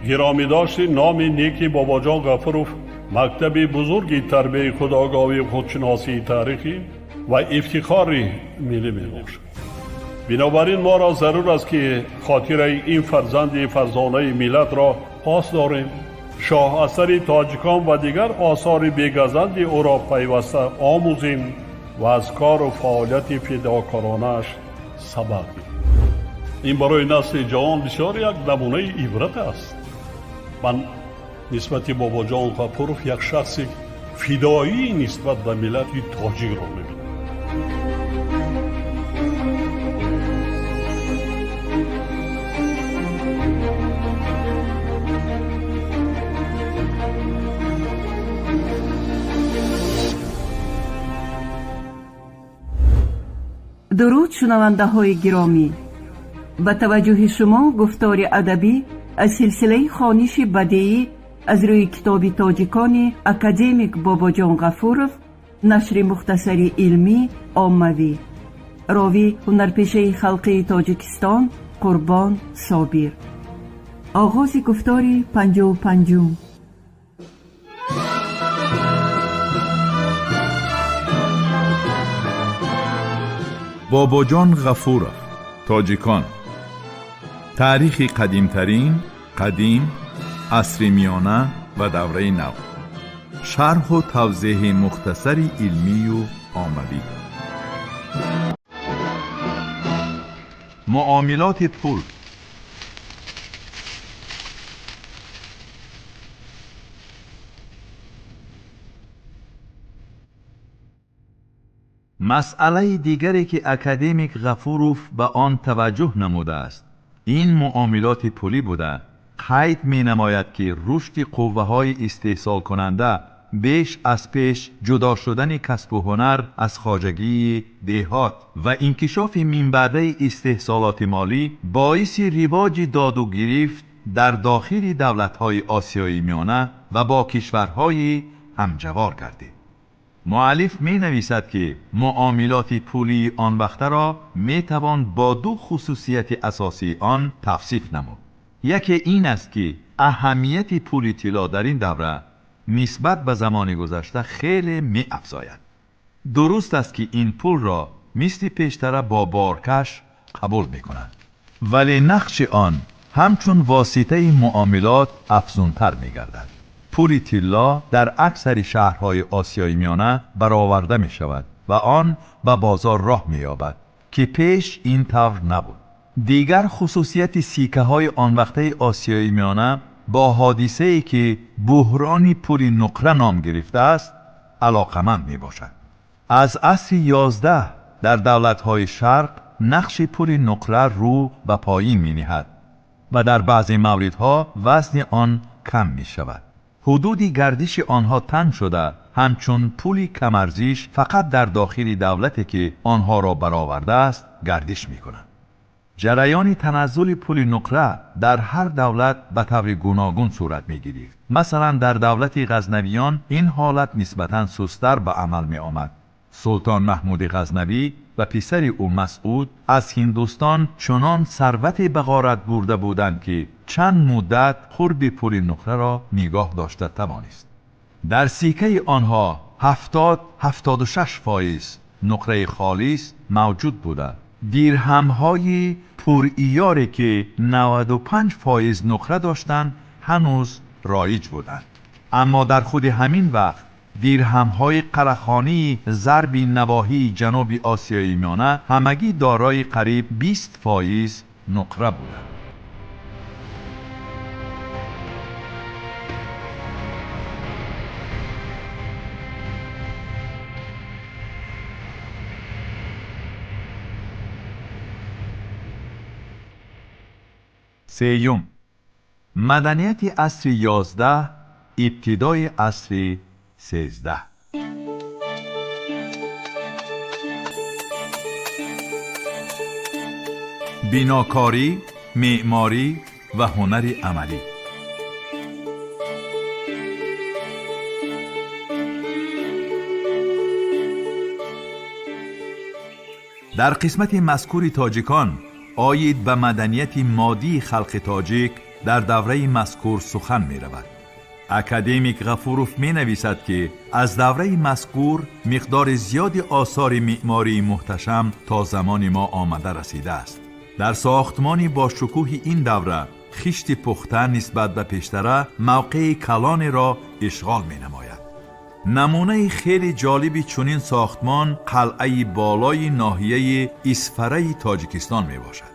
Гиромӣ дошти номи неки Бобоҷон Ғафуров мактаби бузурги тарбияи худогоҳӣ, худшиносии таърихӣ ва ифтихори миллӣ мебошад. Бинобар ин моро зарур аст, ки хотираи ин фарзанди фарзонаи миллатро пос дорем, шоҳасари тоҷикон ва дигар осори бегазанди ӯро пайваста омӯзем ва аз кору фаъолияти фидокоронааш сабақ гирем. Ин барои насли ҷавон бисёр як намунаи ибрат аст. Ман нисбати Бобоҷон Ғафуров як шахси фидоӣ нисбат ба миллати тоҷикро мебинам. Дуруд, шунавандаҳои гиромӣ! Ба таваҷҷӯҳи шумо гуфтори адабӣ аз силсилаи хониши бадеӣ аз рӯи китоби тоҷикони академик Бобоҷон Ғафуров, нашри мухтасари илмӣ оммавӣ. Ровӣ ҳунарпешаи халқии Тоҷикистон Қурбон Собир. Оғози гуфтори 55-ум. Бобоҷон Ғафуров, тоҷикон. Таърихи қадимтарин, қадим, асри миёна ва давраи нав. Шарҳу тавзеҳи мухтасари илмию оммавӣ. Муомилоти пул. Масъалаи дигаре, ки академик Ғафуров ба он таваҷҷӯҳ намудааст, ин муомилоти пулӣ буда, қайд менамояд, ки рушди қувваҳои истеҳсолкунанда, беш аз пеш ҷудо шудани касбу ҳунар аз хоҷагии деҳот ва инкишофи минбаъдаи истеҳсолоти молӣ боиси ривоҷи доду гирифт дар дохили давлатҳои Осиёи Миёна ва бо кишварҳои ҳамҷавор гардид. Муаллиф менависад, ки муомилоти пулии он вақтаро метавон бо ду хусусияти асосии он тавсиф намуд. Яке ин аст, ки аҳамияти пули тилло дар ин давра нисбат ба замони гузашта хеле меафзояд. Дуруст аст, ки ин пулро мисли пештара бо боркаш қабул мекунанд, вале нақши он ҳамчун воситаи муомилот афзунтар мегардад. Пули тилло дар аксари шаҳрҳои Осиёи Миёна бароварда мешавад ва он ба бозор роҳ меёбад, ки пеш ин тавр набуд. Дигар хусусияти сикаҳои он вақтаи Осиёи Миёна бо ҳодисае, ки буҳрони пули нуқра ном гирифтааст, алоқаманд мебошад. Аз асри 11 дар давлатҳои Шарқ нақши пули нуқра рӯ ба поин мениҳад ва дар баъзе мавридҳо вазни он кам мешавад. Ҳудуди гардиши онҳо танг шуда, ҳамчун пули камарзиш фақат дар дохили давлате, ки онҳоро баровардааст, гардиш мекунанд. Ҷараёни таназзули пули нуқра дар ҳар давлат ба таври гуногун сурат мегирифт. Масалан, дар давлати Ғазнавиён ин ҳолат нисбатан сусттар ба амал меомад. Султон Маҳмуди Ғазнавӣ ва писари ӯ Масъуд аз Ҳиндустон чунон сарвате ба ғорат бурда буданд, ки чанд муддат қурби пули нуқраро нигоҳ дошта тавонист. Дар сикаи онҳо 70-76% нуқраи холис мавҷуд буда, дирҳамҳои пуръиёре, ки 95% нуқра доштанд, ҳанӯз роиҷ буданд. Аммо дар худи ҳамин вақт дирҳамҳои қарахонии зарби навоҳии ҷануби Осиёи Миёна ҳамагӣ дорои қариб 20% нуқра буданд. Сеюм, маданияти асри 11, ибтидои асри 13. Бинокорӣ, меъморӣ ва ҳунари амалӣ. Дар қисмати мазкури тоҷикон оид ба маданияти моддии халқи тоҷик Дар давраи мазкур сухан меравад. Академик Ғафуров менависад, ки аз давраи мазкур миқдори зиёди осори меъмории муҳташам то замони мо омада расидааст. Дар сохтмони бошукӯҳи ин давра хишти пухта нисбат ба пештара мавқеи калонеро ишғол менамояд. Намунаи хеле ҷолиби чунин сохтмон қалъаи болои ноҳияи Исфараи Тоҷикистон мебошад.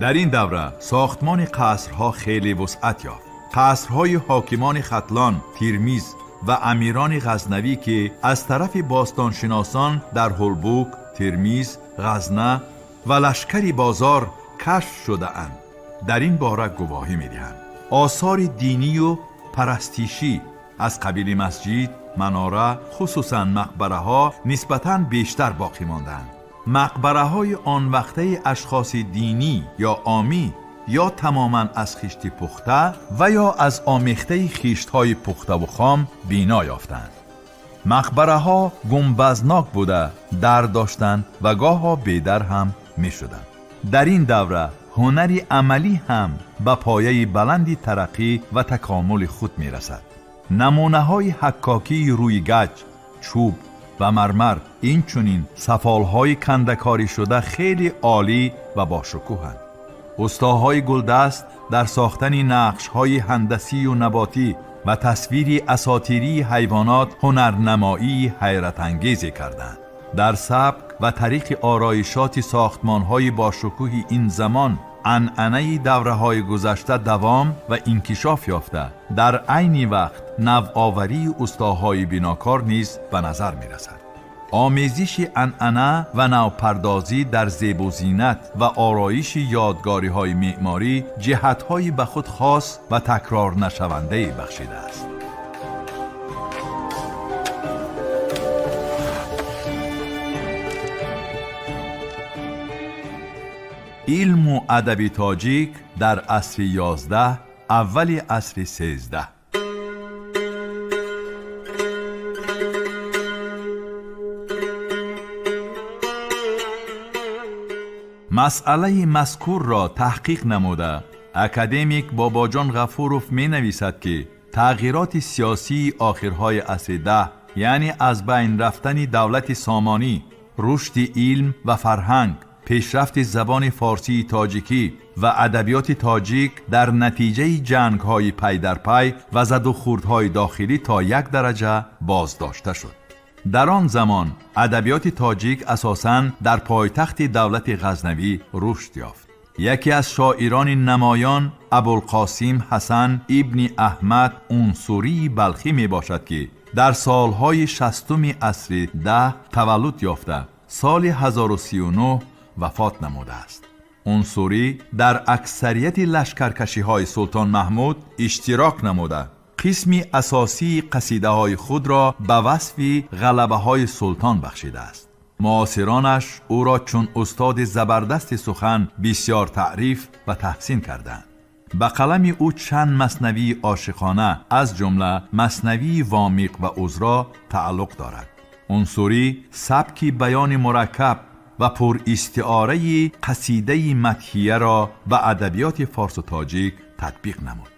Дар ин давра сохтмони қасрҳо хеле вусъат ёфт. Қасрҳои ҳокимони Хатлон, Тирмиз ва амирони Ғазнавӣ, ки аз тарафи бостоншиносон дар Ҳулбук, Тирмиз, Ғазна ва Лашкари Бозор кашф шудаанд, дар ин бора гувоҳӣ медиҳанд. Осори динию парастишӣ аз қабили масҷид, манора, хусусан мақбараҳо нисбатан бештар боқӣ мондаанд. Мақбараҳои он вақтаи ашхоси динӣ ё омӣ ё тамоман аз хишти пухта ва ё аз омехтаи хиштҳои пухтаву хом бино ёфтанд. Мақбараҳо гумбазнок буда, дар доштанд ва гоҳо бедар ҳам мешуданд. Дар ин давра ҳунари амалӣ ҳам ба пояи баланди тараққӣ ва такомули худ мерасад. Намунаҳои ҳаккокии рӯи гаҷ, чӯб ва мармар, инчунин сафолҳои кандакорӣшуда хеле олӣ ва бошукӯҳанд. Устоҳои гулдаст дар сохтани нақшҳои ҳандасию наботӣ ва тасвири асотирии ҳайвонот ҳунарнамоии ҳайратангезе карданд. Дар сабк ва тариқи ороишоти сохтмонҳои бошукӯҳи ин замон анъанаи давраҳои гузашта давом ва инкишоф ёфта, дар айни вақт навоварии устоҳои бинокор низ ба назар мерасад. Омезиши анъана ва навпардозӣ дар зебу зинат ва ороиши ёдгориҳои меъморӣ ҷиҳатҳои ба худ хос ва такрорнашавандае бахшидааст. Илму адаби тоҷик дар асри 11, аввали асри 13. Масъалаи мазкурро таҳқиқ намуда, академик Бобоҷон Ғафуров менависад, ки тағйироти сиёсии охирҳои асри 10, яъне аз байн рафтани давлати Сомонӣ, рушди илм ва фарҳанг, пешрафти забони форсии тоҷикӣ ва адабиёти тоҷик дар натиҷаи ҷангҳои пай дар пай ва задухӯрдҳои дохилӣ то як дараҷа боздошта шуд. Дар он замон адабиёти тоҷик асосан дар пойтахти давлати Ғазнавӣ рушд ёфт. Яке аз шоирони намоён Абулқосим Ҳасан ибни Аҳмад Унсурии Балхӣ мебошад, ки дар солҳои 60-уми асри 10 таваллуд ёфта, соли 1039 вафот намудааст. Унсурӣ дар аксарияти лашкаркашиҳои Султон Маҳмуд иштирок намуда, қисми асосии қасидаҳои худро ба васфи ғалабаҳои султон бахшидааст. Муосиронаш ӯро чун устоди забардасти сухан бисёр таъриф ва таҳсин карданд. Ба қалами ӯ чанд маснавии ошиқона, аз ҷумла маснавии Вомиқ ва Узро тааллуқ дорад. Унсурӣ сабки баёни мураккаб ва пуристиораи қасидаи мадҳияро ба адабиёти форсу тоҷик татбиқ намуд.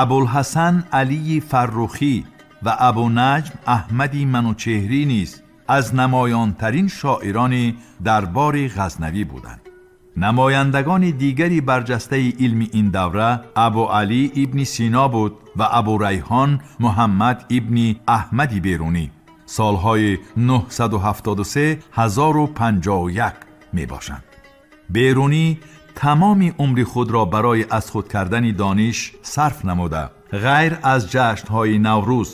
Абулҳасан Алии Фаррухӣ ва Абунаҷм Аҳмади Манучеҳрӣ низ аз намоёнтарин шоирони дарбори Ғазнавӣ буданд. Намояндагони дигари барҷастаи илми ин давра Абуалӣ ибни Сино буд ва Абурайҳон Муҳаммад ибни Аҳмади Берунӣ, солҳои 973 1051 мебошанд. Берунӣ тамоми умри худро барои аз худ кардани дониш сарф намуда, ғайр аз ҷашнҳои Наврӯз,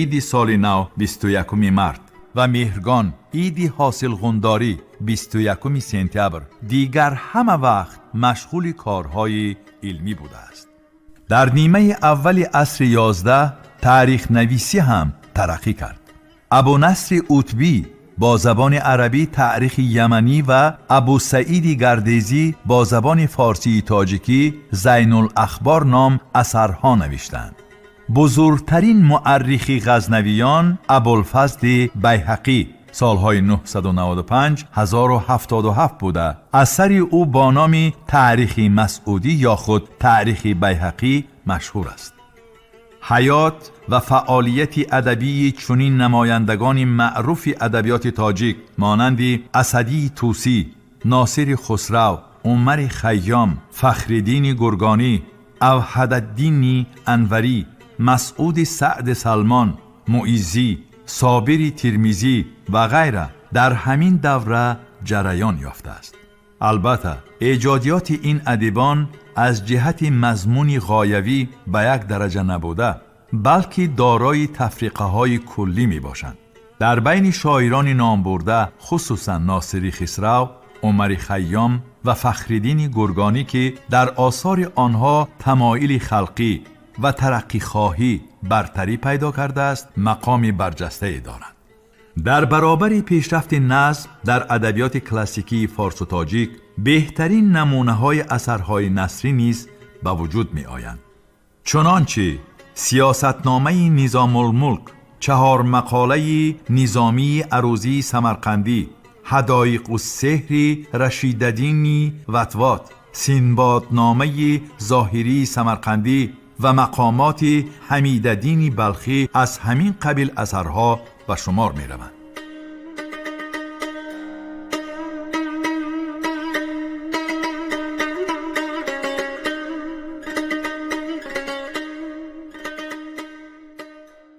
иди соли нав 21 март, ва Меҳргон, иди ҳосилғундорӣ 21 сентябр, дигар ҳама вақт машғули корҳои илмӣ будааст. Дар нимаи аввали асри 11 таърихнависӣ ҳам тараққӣ кард. Абунасри Утбӣ бо забони арабӣ таърихи яманӣ ва Абусаиди Гардезӣ бо забони форсии тоҷикӣ Зайнулахбор ном асарҳо навиштанд. Бузургтарин муаррихи ғазнавиён Абулфазли Байҳақӣ Солҳои 995-1077 буда, асари ӯ бо номи Таърихи Масъудӣ ё худ Таърихи Байҳақӣ машҳур аст. Ҳаёт ва фаъолияти адабии чунин намояндагони маъруфи адабиёти тоҷик монанди Асадии Тӯсӣ, Носири Хусрав, Умари Хайём, Фахриддини Гургонӣ, Авҳададдини Анварӣ, Масъуди Саъди Салмон, Муиззӣ, Собири Термизӣ ва ғайра дар ҳамин давра ҷараён ёфтааст. Албатта, эҷодиёти ин адибон аз ҷиҳати мазмуни ғоявӣ ба як дараҷа набуда, балки дорои тафриқаҳои куллӣ мебошанд. Дар байни шоирони номбурда, хусусан Носири Хисрав, Умари Хайём ва Фахриддини Гургонӣ, ки дар осори онҳо тамоили халқӣ ва тараққихоҳӣ бартарӣ пайдо кардааст, мақоми барҷастае доранд. Дар баробари пешрафти назм дар адабиёти классикии форсу тоҷик, беҳтарин намунаҳои асарҳои насрӣ низ ба вуҷуд меоянд. Чунончи Сиёсатномаи Низомулмулк, Чаҳормақолаи Низомии Арӯзии Самарқандӣ, Ҳадоиқуссеҳри Рашидаддини Ватвот, Синбодномаи Зоҳирии Самарқандӣ ва мақомоти Ҳамидаддини Балхӣ аз ҳамин қабил асарҳо ба шумор мераванд.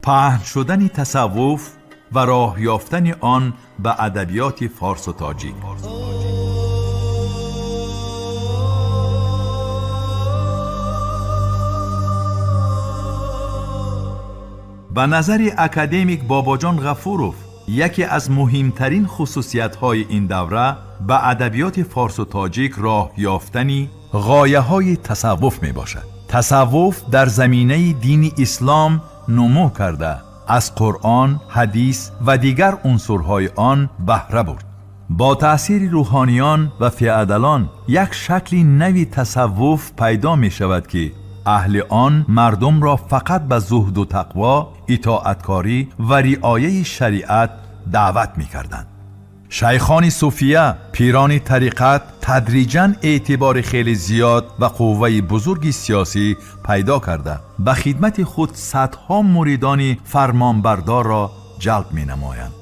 Паҳн шудани тасаввуф ва роҳ ёфтани он ба адабиёти форсу тоҷик. Ба назари академик Бобоҷон Ғафуров, яке аз муҳимтарин хусусиятҳои ин давра ба адабиёти форсу тоҷик роҳ ёфтани ғояҳои тасаввуф мебошад. Тасаввуф дар заминаи дини ислом нумӯ карда, аз Қуръон, ҳадис ва дигар унсурҳои он баҳра бурд. Бо таъсири рӯҳониён ва феодалон як шакли нави тасаввуф пайдо мешавад, ки аҳли он мардумро фақат ба зуҳду тақво, итоаткорӣ ва риояи шариат даъват мекарданд. Шайхони суфия, пирони тариқат тадриҷан эътибори хеле зиёд ва қувваи бузурги сиёсӣ пайдо карда, ба хидмати худ садҳо муридони фармонбардорро ҷалб менамоянд.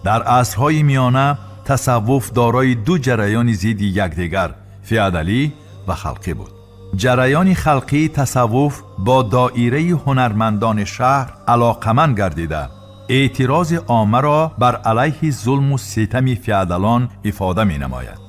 Дар асрҳои миёна тасаввуф дорои ду ҷараёни зидди якдигар, феодалӣ ва халқӣ буд. Ҷараёни халқии тасаввуф бо доираи ҳунармандони шаҳр алоқаманд гардида, эътирози оммаро бар алайҳи зулму ситами феодалон ифода менамояд.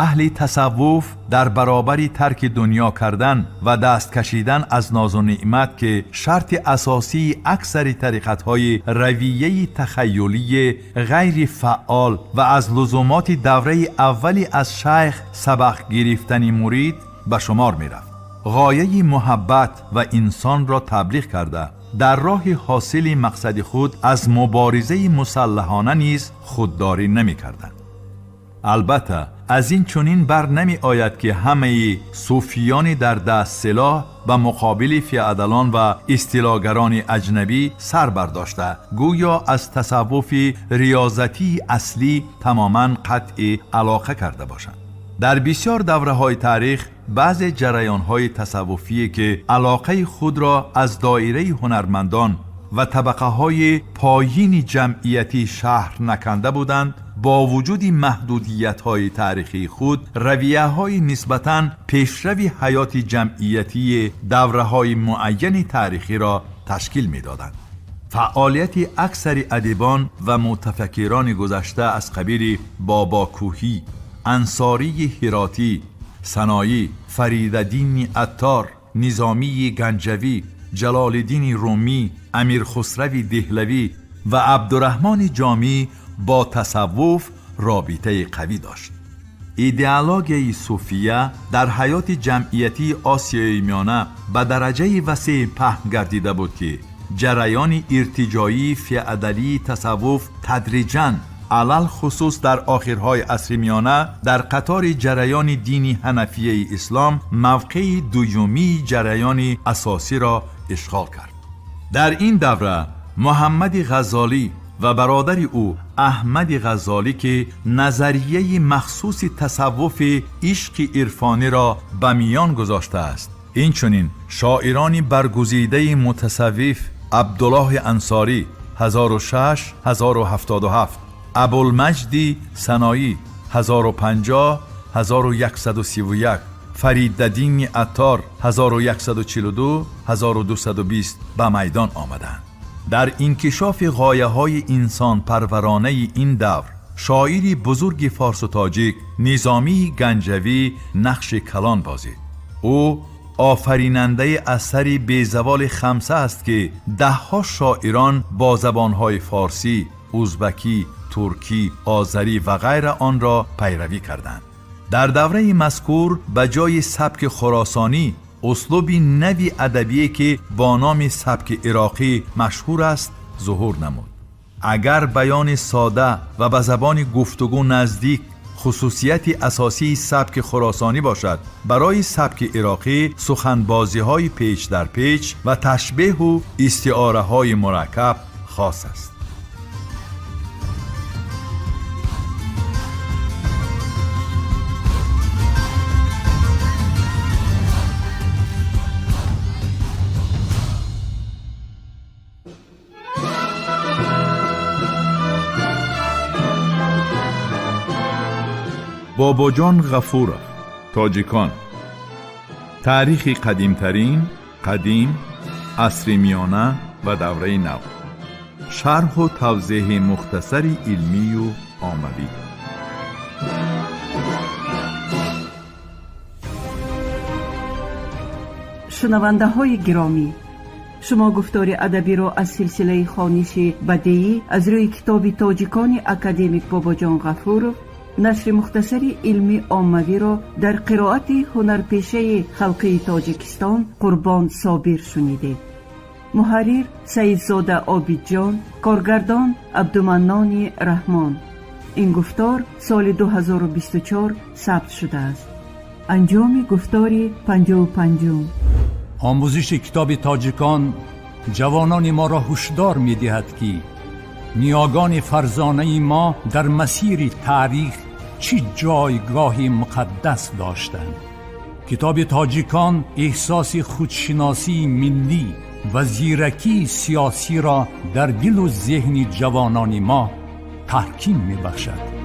Аҳли тасаввуф дар баробари тарки дунё кардан ва даст кашидан аз нозу неъмат, ки шарти асосии аксари тариқатҳои равияи тахайюлии ғайри фаъол ва аз лузумоти давраи аввали аз шайх сабақ гирифтани мурид ба шумор мерафт, ғояи муҳаббат ва инсонро таблиғ карда, дар роҳи ҳосили мақсади худ аз муборизаи мусаллаҳона низ худдорӣ намекарданд. Албатта, аз ин чунин бар намеояд, ки ҳамаи сӯфиёни дар даст силоҳ ба муқобили феодалон ва истилогарони аҷнабӣ сар бардошта, гӯё аз тасаввуфи риёзатии аслӣ тамоман қатъи алоқа карда бошанд. Дар бисёр давраҳои таърих баъзе ҷараёнҳои тасаввуфие, ки алоқаи худро аз доираи ҳунармандон ва табақаҳои поёни ҷамъиятии шаҳр наканда буданд, бо вуҷуди маҳдудиятҳои таърихии худ равияҳои нисбатан пешрави ҳаёти ҷамъиятии давраҳои муайяни таърихиро ташкил медоданд. Фаъолияти аксари адибон ва мутафаккирони гузашта аз қабили Бобокӯҳӣ, Ансории Ҳиротӣ, Саноӣ, Фаридаддини Аттор, Низомии Ганҷавӣ, Ҷалолиддини Румӣ, Амирхусрави Деҳлавӣ ва Абдураҳмони Ҷомӣ бо тасаввуф робитаи қавӣ дошт. Идеологияи суфия дар ҳаёти ҷамъиятии Осиёи Миёна ба дараҷаи васеъ паҳн гардида буд, ки ҷараёни иртиҷоии феодалии тасаввуф тадриҷан, алалхусус дар охирҳои асри миёна, дар қатори ҷараёни дини ҳанафияи ислом мавқеи дуюмии ҷараёни асосиро ишғол кард. Дар ин давра Муҳаммади Ғаззолӣ ва бародари ӯ Аҳмади Ғаззолӣ, ки назарияи махсуси тасаввуфи ишқи ирфониро ба миён гузоштааст. Инчунин шоирони баргузидаи мутасаввиф Абдуллоҳи Ансорӣ 1006-1077, Абулмаҷди Саноӣ 1050-1131, Фариддини Аттор 1142-1220 ба майдон омаданд. Дар инкишофи ғояҳои инсонпарваронаи ин давр шоири бузурги форсу тоҷик Низомии Ганҷавӣ нақши калон бозид. Ӯ офаринандаи асари безаволи Хамса аст, ки даҳҳо шоирон бо забонҳои форсӣ, узбакӣ, туркӣ, озарӣ ва ғайра онро пайравӣ карданд. Дар давраи мазкур ба ҷои сабки хуросонӣ услуби нави адабие, ки бо номи сабки ироқӣ машҳур аст, зуҳур намуд. Агар баёни сода ва ба забони гуфтугӯ наздик хусусияти асосии сабки хуросонӣ бошад, барои сабки ироқӣ суханбозиҳои печ дар печ ва ташбеҳу истиораҳои мураккаб хос аст. Бобоҷон Ғафуров. Тоҷикон. Таърихи қадимтарин, қадим, асри миёна ва давраи нав. Шарҳу тавзеҳи мухтасари илмию оммавӣ. Шунавандаҳои гиромӣ, шумо гуфтори адабиро аз силсилаи хониши бадеӣ аз рӯи китоби тоҷикони академик Бобоҷон Ғафуров, нашри мухтасари илмӣ оммавиро дар қироати ҳунарпешаи халқии Тоҷикистон Қурбон Собир шунидед. Муҳаррир Саидзода Обидҷон, коргардон Абдуманнони Раҳмон. Ин гуфтор соли 2024 сабт шудааст. Анҷоми гуфтори 55-ум. Омӯзиши китоби тоҷикон ҷавонони моро ҳушдор медиҳад, ки ниёгони фарзонаи мо дар масири таърих чӣ ҷойгоҳи муқаддас доштанд. Китоби тоҷикон эҳсоси худшиносии миллӣ ва зиракии сиёсиро дар дилу зеҳни ҷавонони мо таҳким мебахшад.